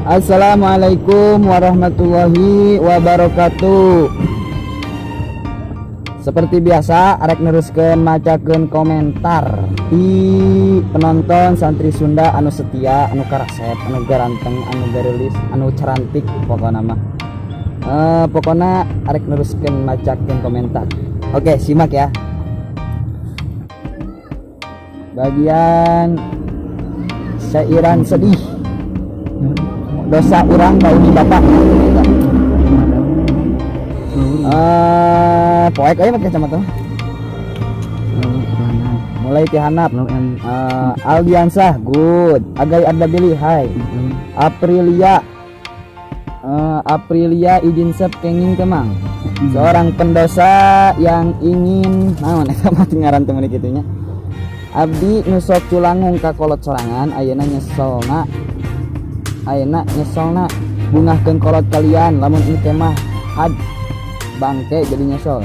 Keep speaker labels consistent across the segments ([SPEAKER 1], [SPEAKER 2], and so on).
[SPEAKER 1] Assalamualaikum warahmatullahi wabarakatuh. Seperti biasa, arek neruskeun macakeun komentar di penonton santri Sunda anu setia, anu karasep, anu garanteng, anu garelis, anu carantik pokokna mah. Pokokna arek neruskeun macakeun komentar. Oke, simak ya. Bagian sairan sedih. Dosa urang bau di bapak. Poek aja pakai kacamata. Mulai ti handap. Aldiansah, good. Agai Ardabili, hai. Aprilia. Aprilia izin sep kenging kemang. Seorang pendosa yang ingin naon eta mah ngaran teu meuni kitu nya. Abdi nu sok culangung ka kolot sorangan, ayeuna nyeselna, ayeuna nyeselna bungahkeun kolot kalian. Lamun engke mah had bangke jadi nyesel.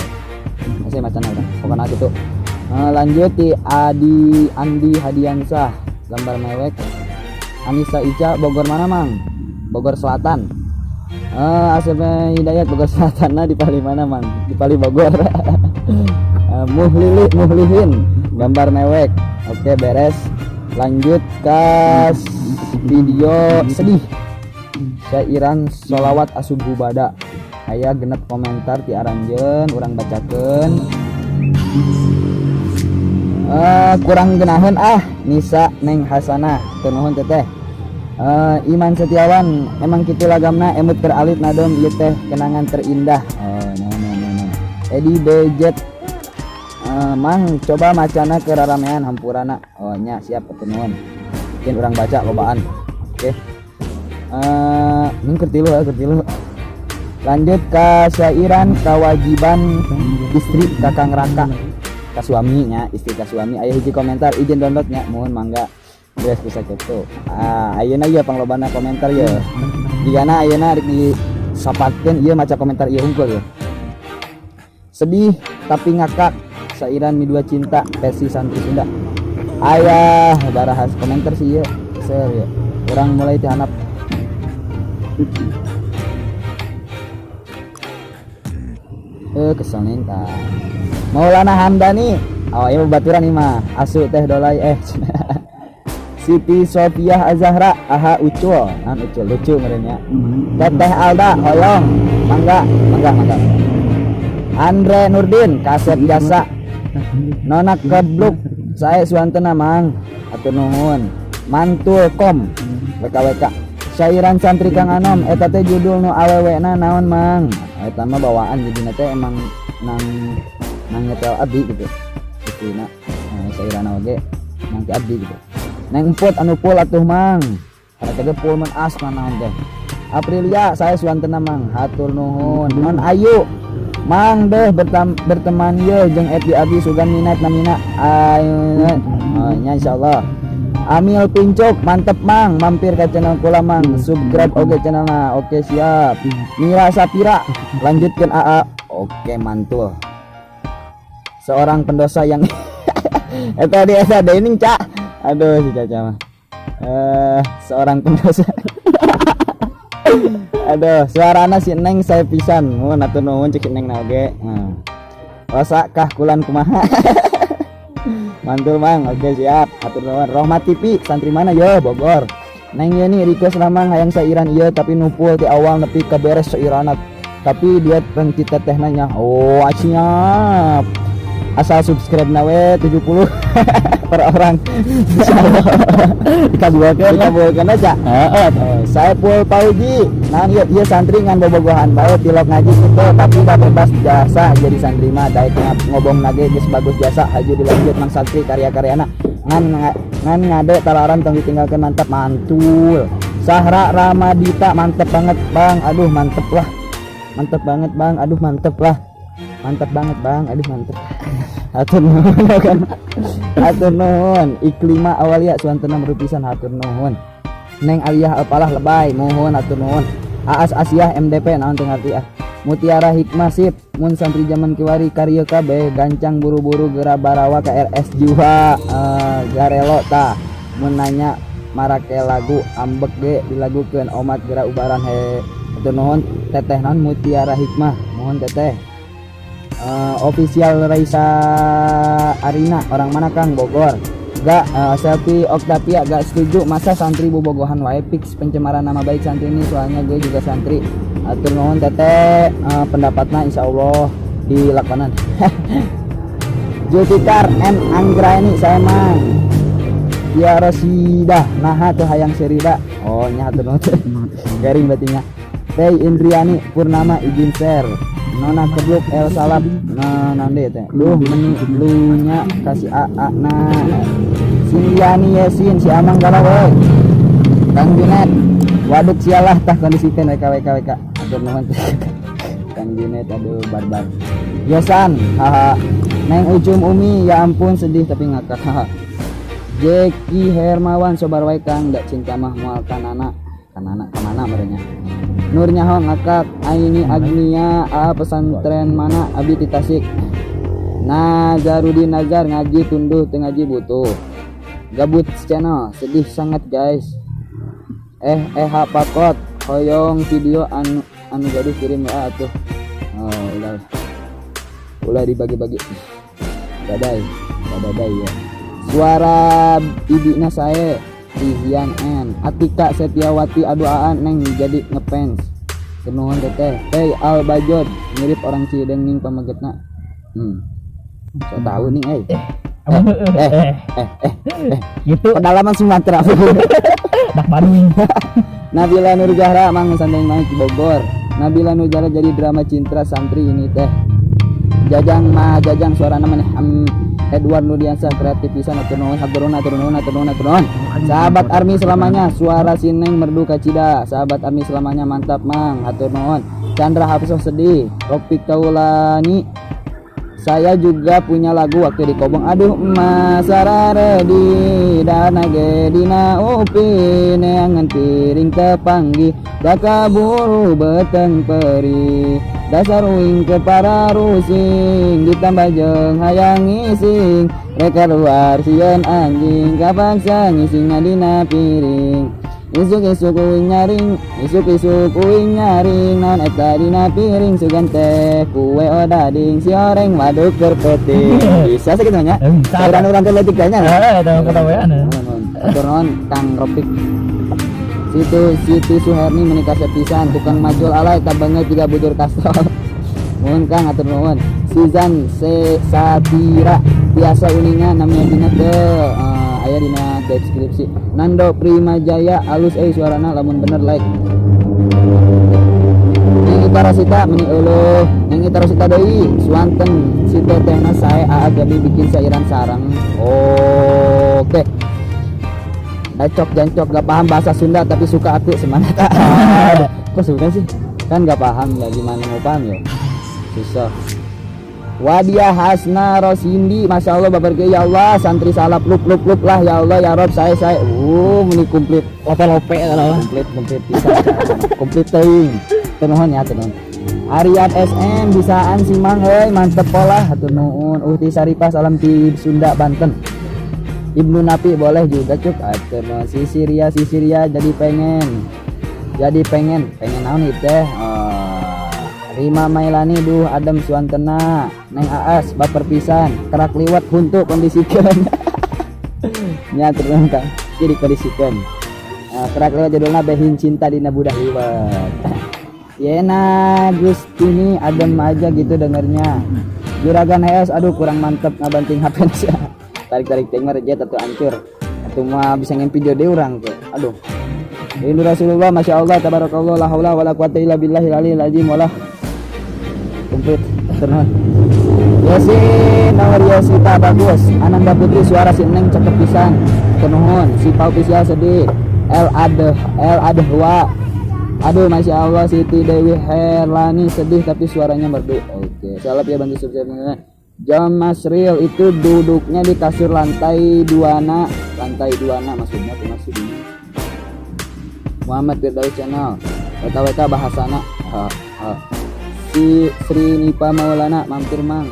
[SPEAKER 1] Masih macan urang pokoknya gitu. Lanjut di Adi Andi Hadiansah, gambar mewek. Anissa Ica, Bogor mana, Mang? Bogor Selatan. Asep Hidayat, Bogor Selatan. Nah, di pali mana, Mang? Di pali Bogor. Muhlili Muhlihin, gambar mewek. Oke, beres. Lanjut ke video sedih syairan sholawat asubuh bada. Aya 6 komentar ti aranjeun, urang bacakeun. Kurang genaheun ah, Nisa Neng Hasanah, teu nuhun, Teteh. Iman Setiawan, emang kitu lagamna, emut keur alit nadom ieu teh kenangan terindah. Oh, no no no no. Edi Bejet, Mang, coba macana ke raramean, hampurana. Oh nya, siap, hatur nuhun. Mungkin urang baca lobaan. Oke. Ini keur tilu ya, keur tilu. Lanjut ke syairan kewajiban istri kakang raka ka suaminya, istri ka suami. Aya hiji komentar, izin downloadnya, mohon mangga. Beres bisa gitu. Ah, ayeuna ieu panglobana komentar ya. Jigana ayeuna rek disapatkeun ieu maca komentar ieu hungkul ya. Sedih tapi ngakak, sairan Mi Dua Cinta versi santri Sunda. Ayah barahas komentar sih ieu. Ser ya. Urang mulai ti handap. Kesel nih tah. Maulana Hamdani. Oh, iya baturan nih mah. Asu teh dolai eh. Siti Sofiah Azahra, aha ucul, an ucul lucu merenya. Teteh Alda, hoyong, mangga, mangga, mangga. Andre Nurdin, kaset jasa. Nona kebluk, saya suantena, Mang, hatur nuhun. Mantul kom, WKWK. Syairan santri Kang Anom, eta teh judul nu awewena naon, Mang? Eta mah bawaan jadi teh emang nang nang nyetel abdi gitu. Itu na syairan oge nang ti abdi gitu. Neng emput anu pul atuh, Mang. Karena teh pul men as naon teh. Aprilia, saya suantena, Mang, hatur nuhun. Non Ayu, Mang deh berteman ye jeung FB abdi sugan minat namina. Ayo, oh, nya insyaallah. Amil Pincuk, mantep Mang, mampir ke channel kula, Mang, subscribe oke channelna, oke siap. Mira Sapira, lanjutkan AA, oke mantul. Seorang pendosa yang eta dia eta dening cak, aduh si Caca mah. Seorang pendosa. Aduh, suarana si Neng saya pisan, mun atuh nuhun cek Neng na oge. Nah. Rosa kah kulan kumaha? Mantul, Mang, oke siap. Hatur nuhun. Rohmat TV, santri mana yo? Bogor. Neng Yeni request lah, Mang, hayang sairan ieu tapi nupul ti awal nepi ka beres sairana. Tapi dia rengki teteh nanya. Oh, siap. Asal subscribe na we 70 per orang. Insyaallah.
[SPEAKER 2] Dikabulkeun lah.
[SPEAKER 1] Dikabulkeun aja.
[SPEAKER 2] Heeh.
[SPEAKER 1] Oh, Saiful Pauji. Nah, ieu ieu santri ngan bobogohan bae tilok ngaji gitu tapi da bebas jasa jadi santri mah daek ngobong nage geus bagus jasa haju dilanjut, Mang Santri, karya-karyana ngan ngan ngade talaran tong ditinggalkeun, mantap mantul. Sahra Ramadita, mantep banget, Bang, aduh mantep lah, mantep banget, Bang, aduh mantep lah, mantep banget, Bang, aduh mantep. Hatur nuhun kan, hatur nuhun. Iklima Awalia, suantena merupisan, hatur nuhun. Neng Aliyah Alpalah, lebay, mohon hatur nuhun. Aas Asiah MDP, naon teu ngarti ah. Mutiara Hikmah, sip. Mun santri zaman kiwari karya kabeh gancang buru-buru gera barawa ke RS jiwa, garelo tah mun nanya. Marake lagu ambek ge dilagukeun omat geura ubaran he. Hatur nuhun Teteh non Mutiara Hikmah, mohon Teteh. Official Raisa Arina, orang mana, Kang? Bogor. Gak selfie Octavia gak setuju, masa santri bobogohan wae, fix pencemaran nama baik santri ini, soalnya gue juga santri. Hatur nuhun Teteh, pendapatnya insya Allah dilakonan. Zulfikar M Anggraini, saya mang Ya Rosidah, nah tuh hayang serida. Oh nya, hatur nuhun, garing berarti nya. Teh Indriani Purnama, izin share. Nona kebluk El Salap, nah nanti teh duh meni lunya kasih a a. Nah, Sindiani Yesin, si Amang galau we. Kang Junet, waduk sialah tah kondisikan WK WK WK. Hatur nuhun Kang Junet, aduh barbar. Yosan, haha. Neng Ucum Umi, ya ampun sedih tapi ngakak, haha. Jeki Hermawan, sobar wae Kang, dak cinta mah moal kanana kanana kamana merenya. Nur nyaho ngakak. Aini Agnia, a pesantren mana? Abi di Tasik. Nazarudin Nazar, ngaji tunduh teu ngaji butuh. Gabut channel, sedih sangat guys. Eh hapakot hoyong video anu anu gaduh kirim ya atuh. Oh, ulah ulah dibagi-bagi. Dadai dadai ya, suara ibina saya. Rizian N, Atika Setiawati, aduh aan neng jadi ngefans. Nuhun Teteh. Teh Al Bajod, mirip orang Cideng ning pamegetna. So tahu nih eh.
[SPEAKER 2] Eh,
[SPEAKER 1] Eh eh eh eh.
[SPEAKER 2] Gitu.
[SPEAKER 1] Pedalaman Sumatera.
[SPEAKER 2] Dak Bandung.
[SPEAKER 1] Nabila Nur Zahra, mang santai mang di Bogor. Nabila Nur Zahra, jadi drama cinta santri ini teh. Jajang mah Jajang, suara namanya Edward Nurdiansyah, kreatif pisan, hatur nuhun, hatur nuhun, hatur nuhun, hatur nuhun, hatur nuhun. Sahabat Army selamanya, suara Sineng merdu kacida. Sahabat Army selamanya, mantap mang, hatur nuhun. Chandra Hafsah, sedih. Rofik Kaulani, saya juga punya lagu waktu di Kobong. Aduh emas sararedi dana ge dina upi, neangan piring tepanggih da kaburu beteng peri, dasar uing ke para rusing, ditambah jeung hayang ngising, rek keluar sieun anjing, kapaksa ngising dina piring. Isuk-isuk uing nyaring, isuk-isuk uing nyaring, naon eta dina piring, sugan teh kue odading, si oreng waduk kerpeting. Bisa segitu nya?
[SPEAKER 2] Eh, bisa.
[SPEAKER 1] Urang-urang teh leutik nya.
[SPEAKER 2] Eh, eta ketawean.
[SPEAKER 1] Nuhun. Hatur nuhun Kang Ropik. Situ Siti Suherni, menikah pisan tukang macul alay tabangnya tiga bujur kastol. Nuhun Kang, hatur nuhun. Sizan Se Satira, biasa uninga namanya dina teu aya dina deskripsi. Nando Prima Jaya, alus euy suarana, lamun bener like. Neng Ita Rosita, meni euleuh. Neng Ita Rosita deui, suanten si tetehna sae aa Gabi bikin sairan sarang. Oke. Bacok jancok, gak paham bahasa Sunda tapi suka aku, semangat. Kok suka sih? Kan gak paham ya, gimana mau paham ya? Susah. Wadia Hasna Rosindi, Masya Allah babar ya Allah, santri salap lup lup lup lah ya Allah ya Rob, saya meni komplit.
[SPEAKER 2] Lope-lope kalau.
[SPEAKER 1] Komplit komplit bisa komplit teuing tenuhun ya tenuhun. Ariat SM, bisaan si Mang euy, mantep pola, hatur nuhun. Uhti Saripah, salam di Sunda Banten. Ibnu Napi, boleh juga cuk, hatur nuhun. Si Siria, si Siria, jadi pengen pengen naon ieu teh? Rima Mailani, duh adem suantena. Neng Aas, baper pisan, kerak liwat huntu kondisikan nya terus Kang jadi kondisikan. Kerak liwat judulna Behin Cinta Dina Budah Liwat. Yena Gustini, adem aja gitu dengernya. Juragan HS, aduh kurang mantep ngabanting HP sih, tarik-tarik ting mah rejet atau hancur atau mah bisa ngem video deh urang tuh, aduh. Rindu Rasulullah, Masya Allah, Tabarakallah, la haula wala quwata illa billahil aliyil azim, walah komplit terus. Yasin Nawar Yasita, bagus. Ananda Putri, suara si Neng cakep pisan, kenuhun. Si Pau Official, sedih. El Adeh El Adehwa, aduh Masya Allah. Siti Dewi Herlani, sedih tapi suaranya merdu. Oke, salam ya, bantu subscribe. Jam Mas Real itu duduknya di kasur lantai dua na, lantai dua na maksudnya tuh masih di Muhammad Firdaus Channel, WKWK bahasana ha, ha. Si Sri Nipa Maulana, mampir mang.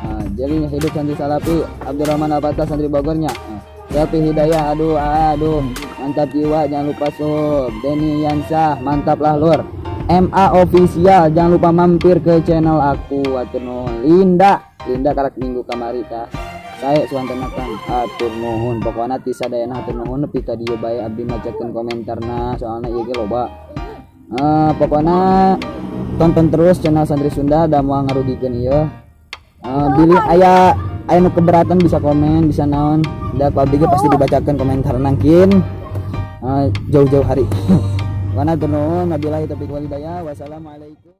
[SPEAKER 1] Nah, jadi hidup santri salapi. Abdurrahman Al-Fatah, santri Bogornya. Nah. Selfie Hidayah, aduh aduh, mantap jiwa, jangan lupa sub. Denny Yansah, mantap lah lur. MA Official, jangan lupa mampir ke channel aku. Hatur nuhun. Linda, Linda karak minggu kamari tah. Saya suantana Kang, hatur nuhun. Pokoknya ti sadayana hatur nuhun nepi ka dieu bae abdi macakeun komentarna, soalna ieu ge loba. Pokoknya tonton terus channel Santri Sunda, da moal ngarugikeun ieu. Bilih aya aya nu keberatan bisa komen, bisa naon. Da ku abdi ge pasti dibacakeun komentar nangkin jauh-jauh hari. Pokoknya hatur nuhun, wabillahi taufiq walhidayah. Wassalamualaikum.